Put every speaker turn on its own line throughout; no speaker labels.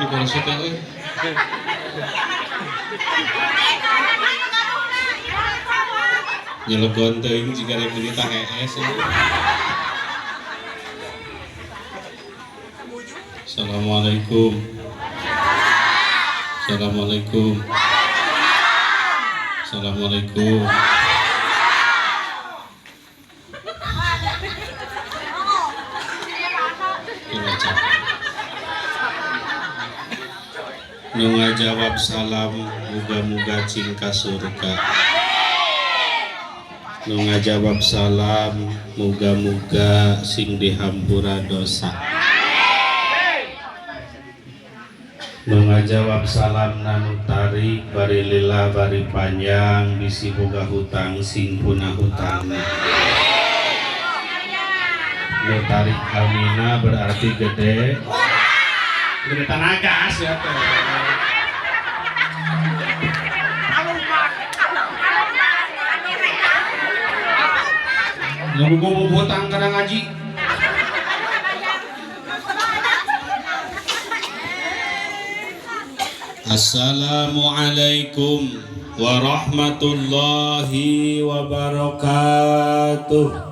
nu kursi teh euy. Nyelegon teuing jiga rek meuli tahees euy. Assalamualaikum. Assalamualaikum. Assalamualaikum. Nu ngajawab salam muga-muga cing ka surga. Nu ngajawab salam muga-muga sing dihampura dosa. Nu ngajawab salam nanu tarik bari lila bari panjang bisi boga hutang sing punah hutangna. Nu tarik amina berarti gede. Gede tanaga sia teh. Nu boga hutang kana ngaji. Assalamualaikum warahmatullahi wabarakatuh.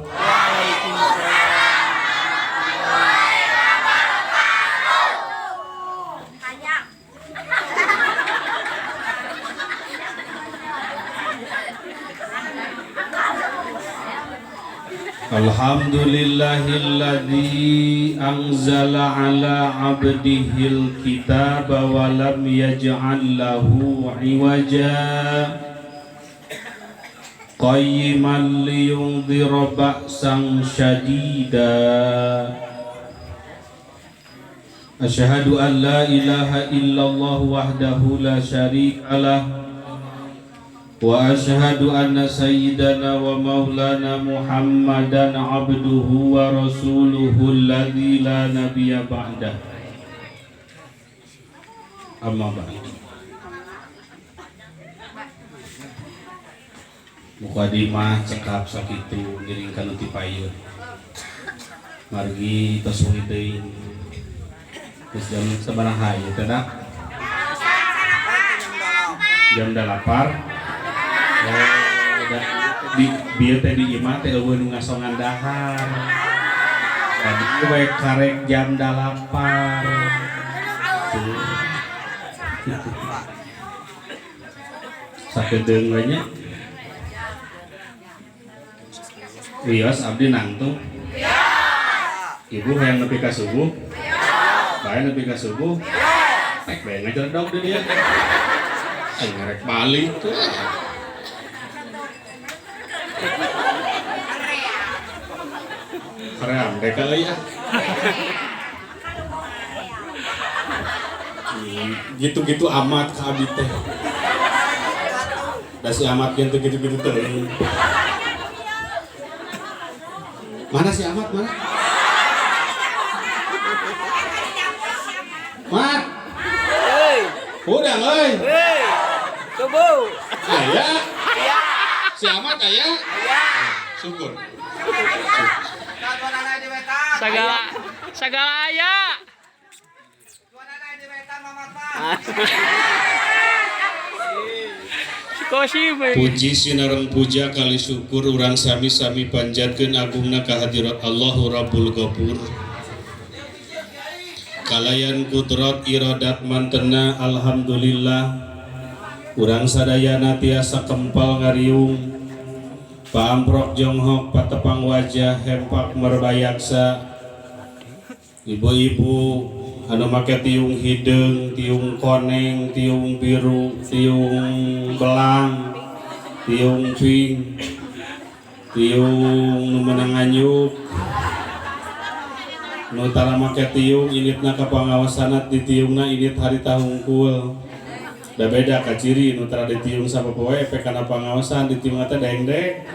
Alhamdulillahilladzi anzala ala abdihil kitaba wa lam yaj'al lahu iwaja qayyiman liyundhira ba'san syadida. Asyhadu an la ilaha illallah wahdahu la syarika lah wa asyhadu anna sayyidana wa maulana Muhammadan abduhu wa rasuluhu alladzi la nabiyya ba'dah. Amma ba'd. Mukadimah cekap sakitu ngiring ka nu ti payun. Margi tos wengi teuing. Geus jam sabaraha ieu teh dak? Jam 8. Di bieu teh di imah teh eueuh nu ngasongan dahar. Tadi we karek jam 8. Sakedeung we nya. Wios abdi nangtung. Ibu hayang nepi ka subuh? Bae nepi ka subuh? Rek bae ngajeredog di dieu. Aing rek balik tuh. Hoream dek euy ah. Gitu-gitu amat ka abdi teh. Da si amat ge teu gitu-gitu teuing. Mana si Amat mana? Mat. Udah euy.
Subuh.
Aya. Si Amat aya? Syukur.
Segala segala aya.
Puji sinareng puja kali syukur urang sami-sami panjatkeun agungna kehadirat Allahu Rabbul Ghafur. Kalayan kudrat iradat mantena alhamdulillah urang sadayana tiasa kempal ngariung paamprok jonghok patepang wajah hempak merbayaksa ibu-ibu anu make tiung hideung, tiung koneng, tiung biru, tiung belang, tiung pink, tiung nu meunang nganyuk. Nu tara make tiung initna ka pangaosanna ditiungna init harita hungkul. Da beda ka ciri nu tara ditiung sapopoe efek kana pangaosan ditiungna teh dengdek.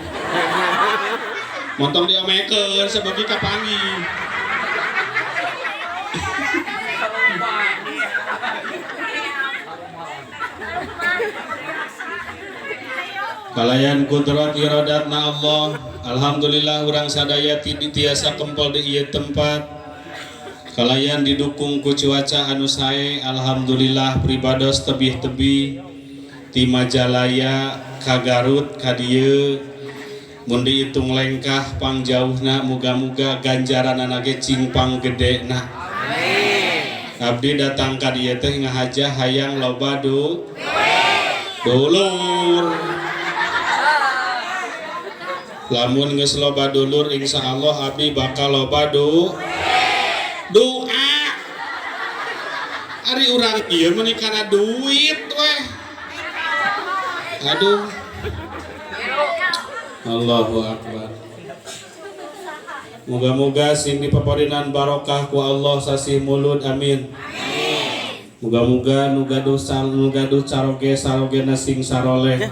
Montong diomekeun sabagi kapanggih. Kalayan kudrat iradatna Allah, alhamdulillah urang sadaya tiasa kempel di ieu tempat. Kalayan didukung ku cuaca anu sae, alhamdulillah pribados tebih-tebih ti Majalaya ka Garut ka dieu mun diitung lengkah pangjauhna, muga-muga ganjaranana ge cing panggedena. Amin. Abdi datang ka dieu teh ngahajah hayang loba dulur. Lamun geus loba dulur insyaallah abdi bakal loba doa. Ari urang ieu meuni kana duit weh. Aduh. Allahu akbar. Muga-muga sing dipaparinan barokah ku Allah sasih mulud, amin. Muga-muga nu gaduh caroge sarogena sing saroleh.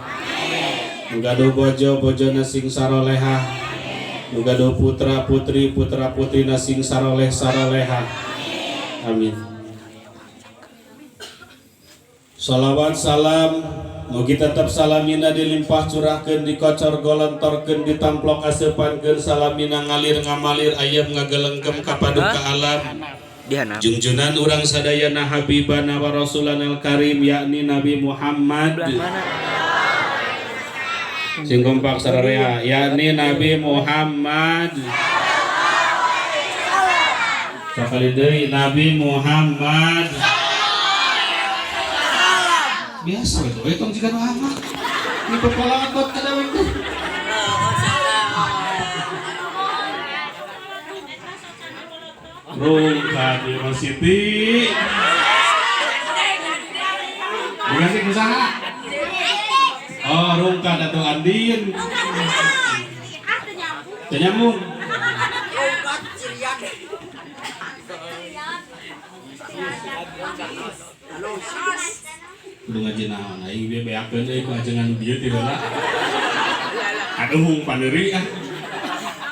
Nu gaduh bojo bojona sing sarolehah. Nu gaduh putra putri putra putrina sing saroleh sarolehah. Amin. Salawat salam mugi tetep salamina dilimpah curahkeun dikocor golontorkeun ditamplok aseupankeun salamina ngalir ngamalir ayem ngagelengkem ka paduka alam. Jungjunan urang sadayana habibana wa rasulanal karim yakni Nabi Muhammad. Sing kompak sararea yakni Nabi Muhammad. Sakali deui Nabi Muhammad. Biasa we tong jiga nu amat. Ni pepolatot ka dawek teh. Rungkad di Siti. Dikasih ku saha? Oh, rungkad atuh Andin. Teu nyambung. Kudu ngaji naon aing bieu beakeun euy ku ajengan bieu ti heula. Aduh hung pandeuri ah.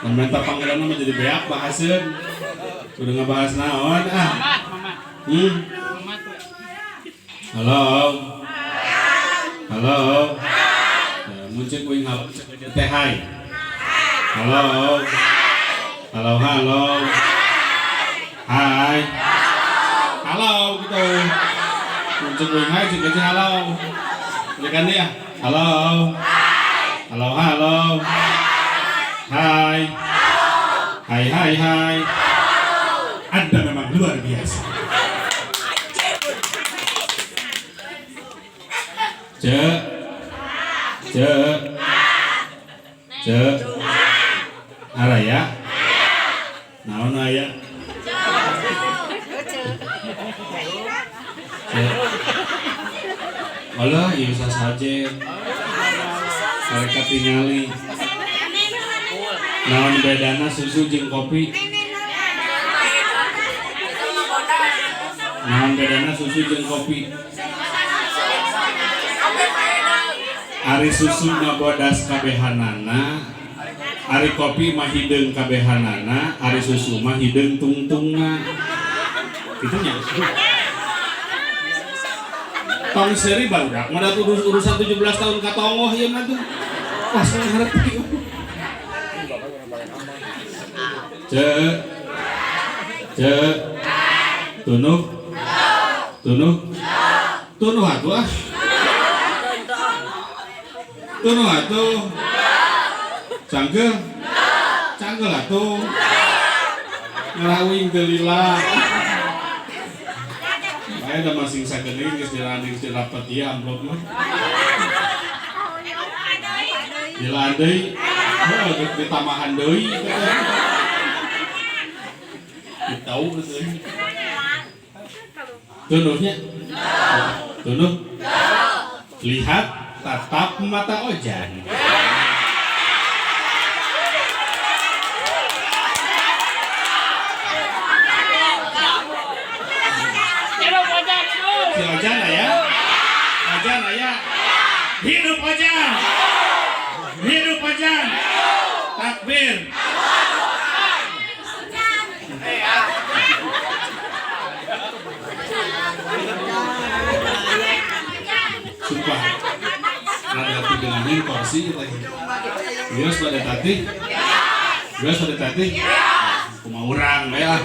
Mun menta panggeranna mah jadi beak bahaseun. Kudu ngabahas naon ah. Halo. Halo. Mun ceuk uing halo ceuk teh hai. Halo. Halo halo. Hai. Halo gitu. Untuk uing hai juga halo. Berikan dia. Halo. Halo halo. Hai. Hai hai hai. Anda memang luar biasa. Cek. Cek. Cek. Araya. Naon aya? Alah, ieu sasaje. Mereka tingali. Naon bedana susu jeung kopi? Naon bedana susu jeung kopi? Ari susu mah bodas kabehanana, ari kopi mah hideung kabehanana, ari susu mah hideung tungtungna. Kitu nya. Tong seri barudak mah da urusan 17 tahun ka tongoh ieu mah tuh. Wah, salah hareup. Cek. Cek. Tunuh. Tunuh. Tunuh atuh ah. Tunuh atuh. Cangkeul. Cangkeul atuh. Ngerawing teu lila. Aya da masing sagening geus diranding geus dirapat ieu amplop mah. Dilaan deui. Heuh geus ditambahan deui. Ditau geus euy. Tunuhnya? Tunuh? Lihat tatap mata Ojan. Si Ojan aya? Ojan aya? Hidup Ojan! Hidup Ojan! Takbir! Sumpah, ada hati dengan ini kursi lagi. Geus pada tati? Geus pada tati? Kumaha urang we ah.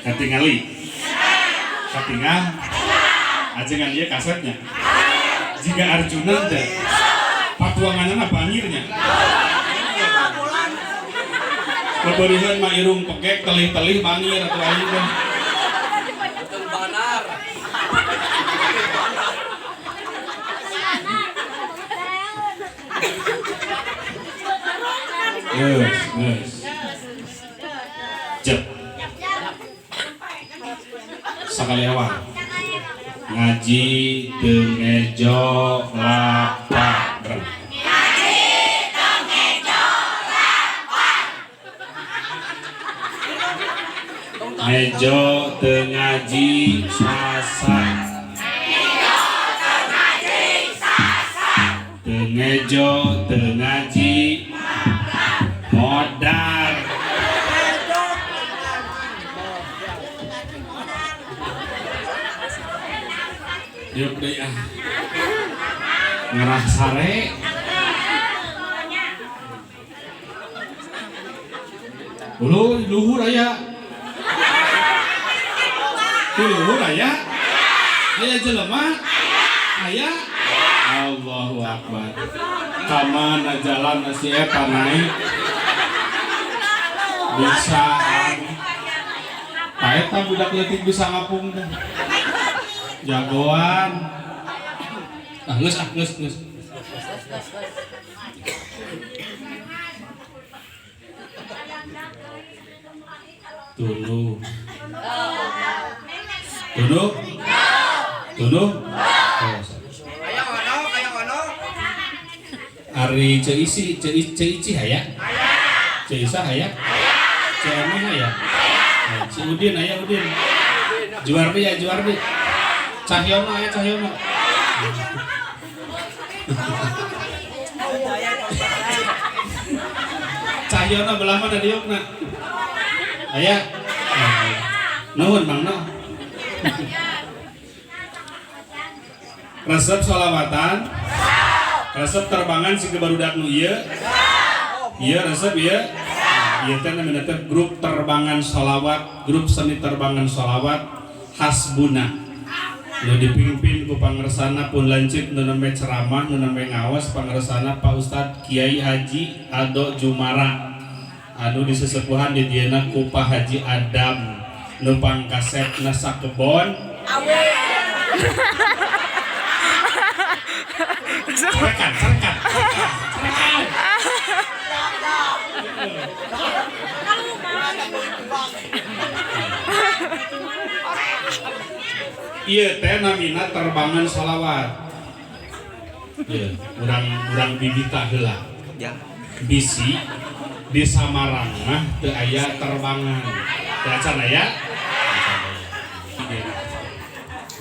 Katingali. Katingal. Ajengan ieu kasepnya. Jika Arjuna teh patuanganna bangirnya. Beberiheun mah irung pekek telih-telih bangir atuh aing teh.
Betul banar.
Geus, geus. Jep. Sakali awal. Ngaji teu ngejo lapar. Ngaji teu ngejo lapar. Ngejo teu ngaji sasa. Ngejo teu ngaji sasa. Teu ngejo teu ngaji modar. Yuk deh ah. Ngerah sare. Ulu luhur aya. Luhur aya. Aya jelema. Aya. Allahu Akbar. Kamana jalan si eta naik. Bisaan. Ta eta budak leutik bisa ngapung teh. Jagoan. Ah geus ah geus geus. Tuluh. Tuluh. Tuluh.
Aya ono, aya ono.
Ari Ceu Isi, Ceu Ici aya? Ceu Isa aya? Ceu Emeh aya? Ceu Udin aya Udin. Juardi ya Juardi. Cahyono aya Cahyono. Cahyono belah mana diukna? Aya. Nuhun Mang No. Resep sholawatan. Resep terbangan si barudak nu ieu. Ieu resep ieu. Ieu teh namina teh grup terbangan sholawat, grup seni terbangan sholawat Hasbuna. Nu dipimpin ku pangersana pun lanceuk nu nembe ceramah nu nembe ngaos pangersana Pak Ustad Kiai Haji Ado Jumara. Anu disesepuhan di dieuna ku Pak Haji Adam nu pangkasepna sakebon. Cerekan, cerekan, cerekan. Ieu teh namina terbangan sholawat. Ieu urang bibita heula. Bisi di Samarang mah teu aya terbangan. Teu acan aya?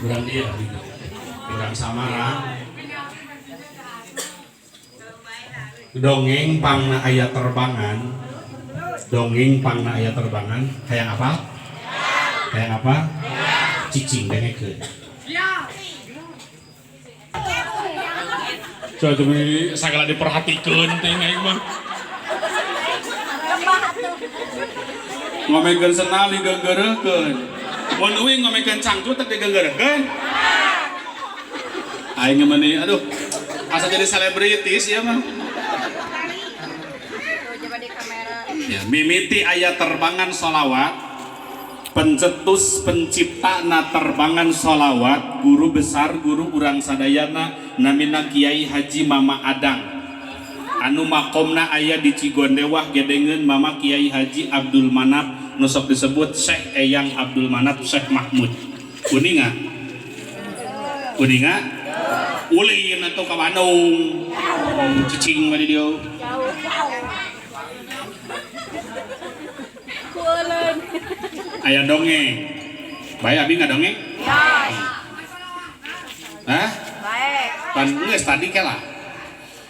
Urang ieu urang Samarang. Dongeng pangna aya terbangan. Dongeng pangna aya terbangan. Hayang apa? Hayang apa? Cicing dengekeun. Coba demi sagala diperhatikeun teh aing mah. Ngomekeun senal digeunggeureuhkeun. Mun euy ngomekeun cangcut teh digeunggeureuhkeun. Aing mah nih aduh asa jadi selebritis ieu mah. Ya, mimiti aya terbangan sholawat, pencetus pencipta na terbangan sholawat, guru besar guru urang sadayana namina Kiai Haji Mama Adang. Anu makomna aya di Cigondewah gedengeun Mama Kiai Haji Abdul Manap nu sok disebut Syekh Eyang Abdul Manap Syekh Mahmud. Uninga? Uninga? Ulin atuh ka Bandung. Cicing mah di dieu. Aya dongeng. Bae abi ngadongeng? Hah?
Bae.
Pan geus tadi kela.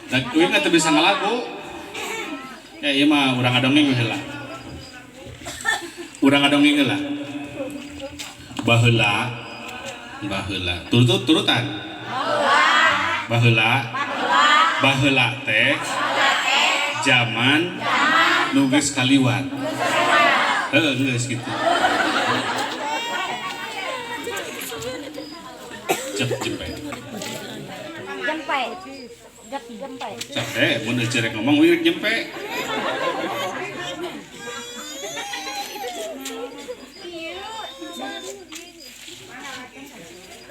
Da kuing teu bisa ngalagu. Ya ieu mah urang ngadongeng heula. Urang ngadongeng heula. Baheula. Baheula. Turut turutan. Baheula. Baheula teh zaman nu geus kaliwat. Heeh geus kitu. Cep jempe.
Jempe. Jep jempe.
Sok mun cerek ngomong wirik jempe.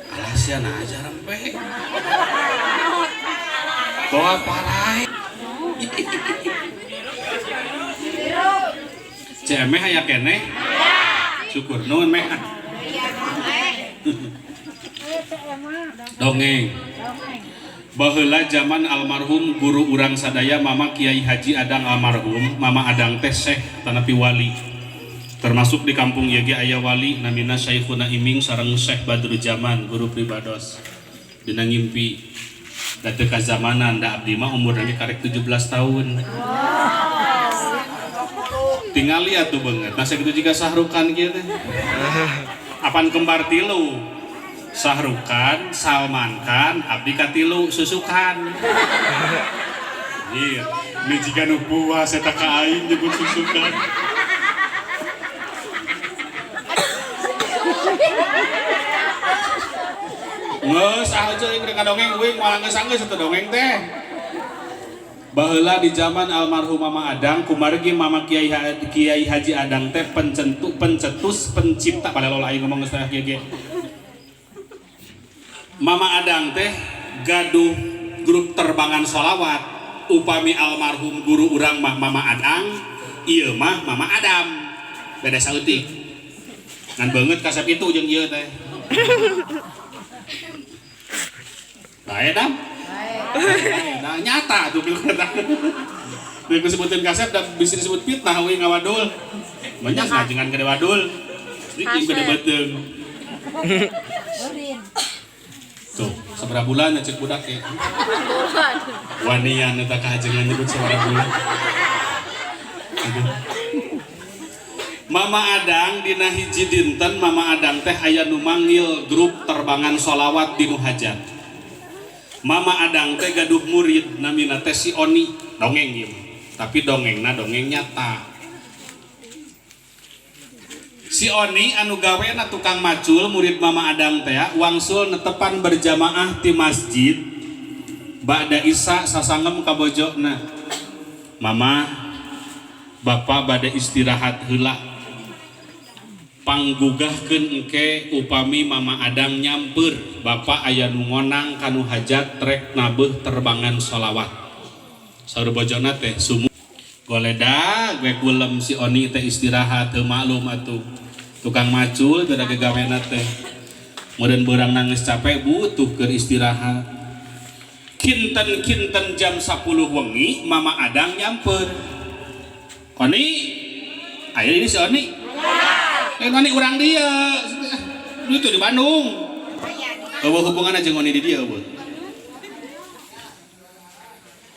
Alah sia na aja rempe. Bawa parai. Cemeh aya keneh? Syukur nuhun meh. Dongeng. Baheula zaman almarhum guru urang sadaya Mama Kiai Haji Adang almarhum, Mama Adang teh syekh tanapi wali. Termasuk di kampung ieu ge aya wali namina Syekhuna Iming sareng Syekh Badrul Jaman guru pribados. Dina ngimpi da teu kazamanan da abdi mah umurna ge karek 17 tahun. Tingali atuh beungeut. Nah sakitu jiga Sahrukan kieu teh. Apan kembar tilu. Sahrukan, Salman Khan, abdi katilu susukan. Iya, ini jika nu puas eta ka aing nyebut susukan. Geus ah euy rek dongeng uing moal geus atuh dongeng teh. Baheula di zaman almarhum Mama Adang kumargi Mama Kiai Haji Adang teh pencetus pencipta padahal aing ngomong geus teh kieu ge. Mama Adang teh gaduh grup terbangan sholawat upami almarhum guru urang mah Mama Adang ieu mah Mama Adam beda saeutik ngan beungeut kasep itu jeung ieu teh bae dam bae nah nyata tuh kata nih disebutin kasep dan bisa disebut fitnah we ngawadul banyak ngajengan gede wadul sedikit gede beuteung. Tuh, seberapa bulan cek budak ya? Wanian eta kahajengan nyebut seberapa bulan. Mama Adang dina hiji dinten Mama Adang teh aya nu manggil grup terbangan sholawat di nu hajat. Mama Adang teh gaduh murid namina teh si Oni, dongeng ieu mah. Tapi dongengna dongeng nyata. Si Oni anu gawena tukang macul murid Mama Adang teh wangsul netepan berjamaah di masjid ba'da isya sasangem ka bojona. Mama bapak bade istirahat heula panggugahkeun engke upami Mama Adang nyamper bapak aya nu ngonang kanu hajat rek nabeuh terbangan sholawat. Saur bojona teh sumu goledag we kulem si Oni teh istirahat teu maklum atuh. Tukang macul beda gagawena teh. Meureun beurang nangis capek butuh keur istirahat. Kinten-kinten jam 10 wengi Mama Adang nyamper. Oni, aya ini si Oni. Oni urang dieu. Itu di Bandung. Eueuh hubunganna jeung Oni di dieu eueuh.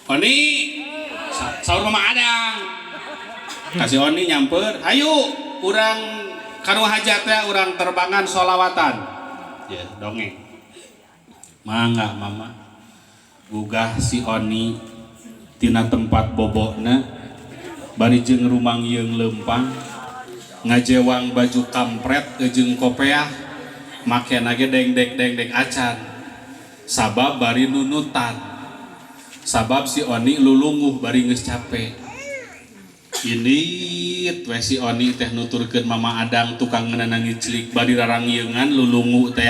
Oni saur Mama Adang. Kasih Oni nyamper, ayo urang kanu hajat teh urang terbangan sholawatan. Ya, dongeng. Mangga Mama. Gugah si Oni tina tempat bobokna bari jeung rumang yeung leumpang ngajewang baju kampret jeung kopeah makena ge dengdek-dengdek acan. Sabab bari nunutan. Sabab si Oni lulunguh bari geus capek. Ini we si Oni teh nuturkeun Mama Adang tukang ngeunana ngiclik bari rarangyeungan lulungu teh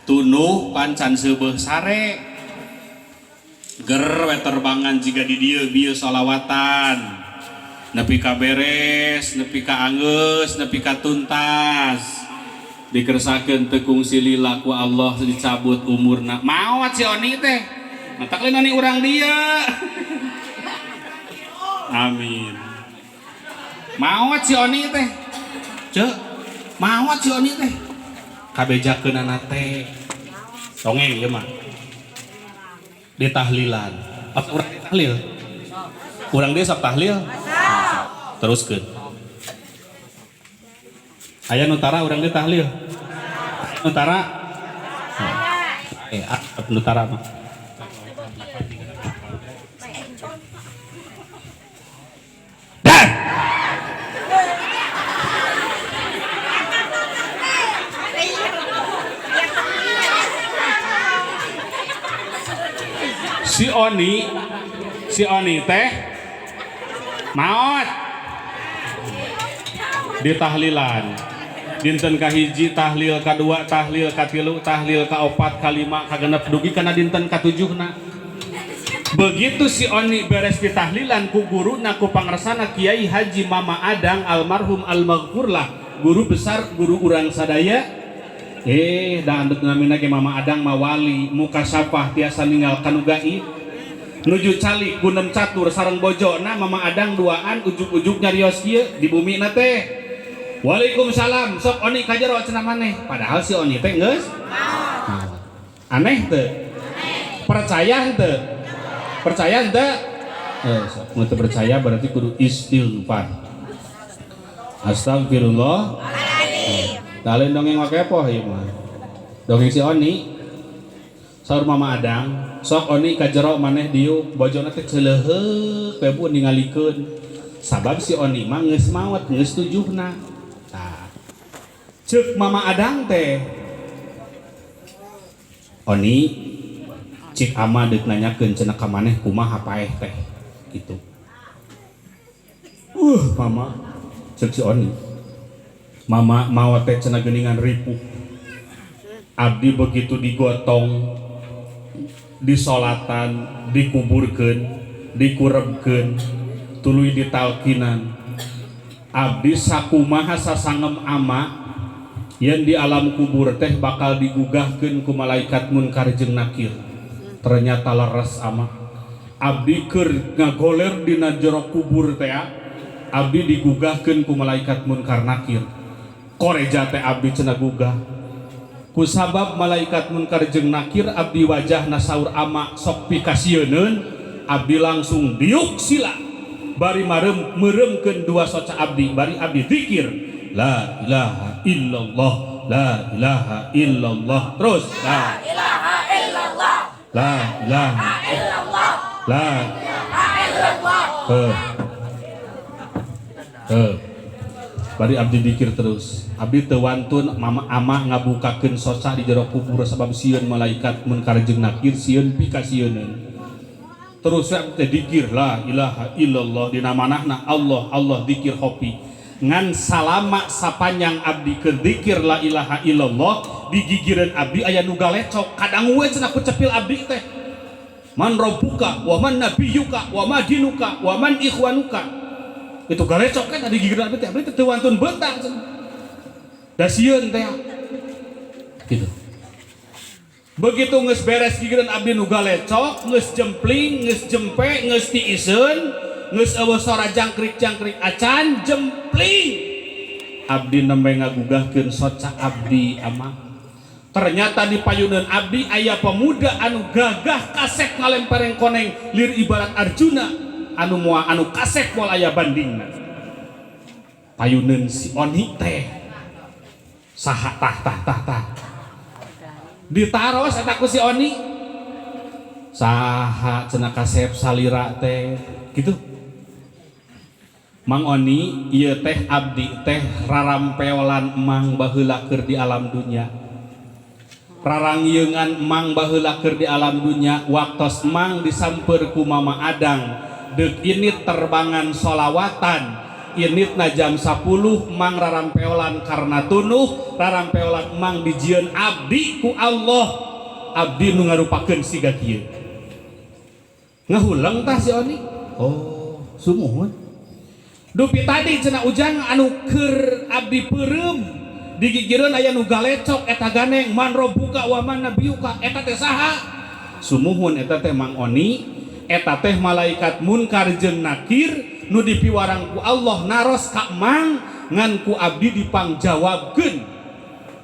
tunuh pancan seubeuh sare. Ger we terbangan jiga di dieu bieu sholawatan. Nepi ka beres, nepi ka anggeus, nepi ka tuntas. Dikersakeun teu kungsi lila ku Allah dicabut umurna. Maot si Oni teh. Matak lain Oni urang dia. Amin. Maot si Oni teh. Cek, maot si Oni teh. Kabejakeunana teh. Dongeng ieu mah. Di tahlilan. Pas urang di tahlil. Urang dia sok tahlil. Teruskeun. Aya nu tara urang dia tahlil. Nu tara. Nu tara mah. Dan. Si Oni teh maot di tahlilan. Dinten kahiji tahlil, kadua tahlil, katilu tahlil, kaopat, kalima, kagenep, dugi kana dinten katujuhna. Begitu si Oni beres di tahlilan ku guruna, ku pangersana Kiai Haji Mama Adang almarhum almaghfurlah, guru besar, guru urang sadaya. Da andut namina ge Mama Adang mawali muka sapah, tiasa ninggal kanu gaib. Nuju calik gunem catur sareng bojona Mama Adang duaan, ujug-ujug nyarios kieu di bumi na teh, "Waalaikumsalam, sok Oni ka jero," cenah maneh. Padahal si Oni teh geus maot. Aneh teu? Percaya henteu? Percaya henteu? Sok mun teu percaya berarti kudu istighfar. Astagfirullah. Lain dongeng mah, kepoh ieu mah. Dongeng si Oni. Saur Mama Adang, "Sok Oni ka jero maneh diuk." Bojona teh celeheuk we, Bu, ningalikeun. Sabab si Oni mah geus maot, geus tujuhna. Tah. Ceuk Mama Adang teh, "Oni, cik ama deuk nanyakeun cenah ka maneh, kumaha paeh teh?" Gitu. "Mama," ceuk si Oni. "Mama maot teh cenah geuningan ripuh. Abdi begitu digotong, disolatan, dikuburkeun, dikurebkeun, tuluy ditalkinan. Abdi sakumaha sasangem ama yang di alam kubur teh bakal digugahkeun ku malaikat munkar jeung nakir. Ternyata leres, ama. Abdi keur ngagoler dina jero kubur teh, abdi digugahkeun ku malaikat munkar nakir. Koreja teh abdi cenah gugah. Kusabab malaikat munkar jeung nakir abdi wajahna, saur ama, sok pikasieuneun, abdi langsung diuk sila bari marem meuremkeun dua soca abdi, bari abdi zikir la ilaha illallah, la ilaha illallah, terus la
Ilaha illallah.
La ilaha
Illallah.
La
Illallah.
Heh. Heh. Bari abdi dikir terus. Abdi teu wantun mama ama ngabukakeun soca di jero kubur sabab sieun malaikat munkar jeung nakir, sieun pikasieuneun. Terus we abdi teh dikir la ilaha illallah, dina manahna Allah Allah, dikir kopi. Ngan salama sapanjang abdi keur dikir la ilaha illallah, di gigireun abdi aya nu galecok, kadang we cenah ku cepil abdi teh. Man rabbuka wa man nabiyuka wa ma dinuka wa man ikhwanuka. Itu galecok kan di gigireun abdi teh, abdi teh teu wantun beutang cenah. Da sieun teh. Gitu. Begitu geus beres gigireun abdi nu galecok, geus jempling, geus jempe, geus tiiseun, geus eueuh sora jangkrik-jangkrik acan, jempling. Abdi nembe ngagugahkeun soca abdi, ama. Ternyata di payuneun abdi aya pemuda anu gagah kasep ngalempareng koneng lir ibarat Arjuna anu moal anu kasep moal aya bandingna. Payuneun si Oni teh saha tah tah tah tah. Ditaros eta ku si Oni. Saha cenah kasep salira teh gitu. "Mang Oni, ieu teh abdi teh rarampeolan Mang baheula keur di alam dunya. Rarangyeungan Mang baheula keur di alam dunya, waktos Mang disamper ku Mama Adang deuk ini terbangan solawatan. Initna jam 10 Mang rarampeolan karena tunuh rarampeolan Mang dijieun abdi ku Allah, abdi nu ngarupakeun siga kieu." Ngahuleng tah si Oni. "Oh, sumuhun. Dupi tadi cenah ujang anu keur abdi peureum digigireun aya nu galecok eta ganeng, man rabbuka wa man nabiyuka, eta teh saha?" "Sumuhun, eta teh Mang Oni, eta teh malaikat munkar jeung nakir nu dipiwarang ku Allah naros ka Mang, ngan ku abdi dipangjawabkeun.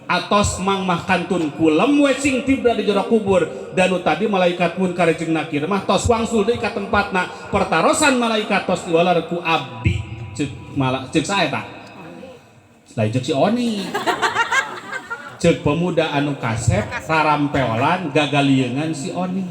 Atos Mang mah kantun kulem we sing tibra di jero kubur, dan nu tadi malaikat munkar jeung nakir mah tos wangsul deui ka tempatna. Pertarosan malaikat tos diwalar ku abdi." Ceuk malah ceuk sae tah? Lain ceuk si Oni, ceuk pemuda anu kasep rarampeolan gagalieungan si Oni.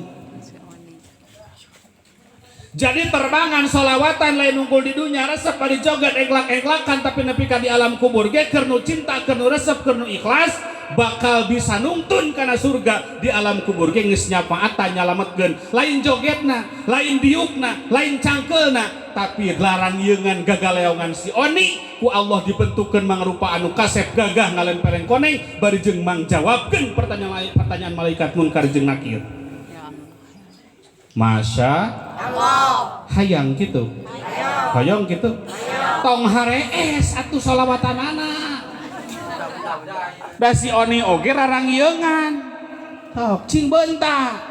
Jadi terbangan solawatan lain unggul di dunia resep pada joget englak-englakan, tapi nepi ka di alam kubur ge keur nu cinta, keur nu resep, keur nu ikhlas. Bakal bisa nungtun kana surga. Di alam kubur ge geus nyafaatan, nyalametkeun. Lain jogetna, lain diukna, lain cangkeulna, tapi larangyeungan gagaleongan si Oni ku Allah dibentukkeun mangrupa anu kasep, gagah, ngalempereng koneng, bari jeung mangjawabkeun pertanyaan pertanyaan malaikat Munkar jeung Nakir. Masya
Allah.
Hayang gitu, hoyong gitu, tong harees atuh solawatanana. Da si Oni oge rarangyeungan. Tok cing bentak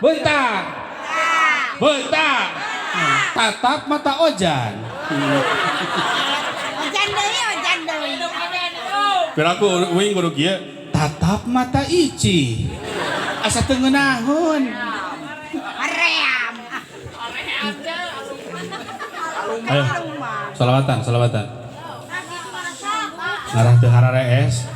bentak bentak, tatap mata Ojan.
Ojan deui, ojan deui.
Piraku uing kudu kieu, tatap mata Ici, asa teu ngeunaheun.
Hoream.
Ayo, salawatan, salawatan. Ngarah teu hararees.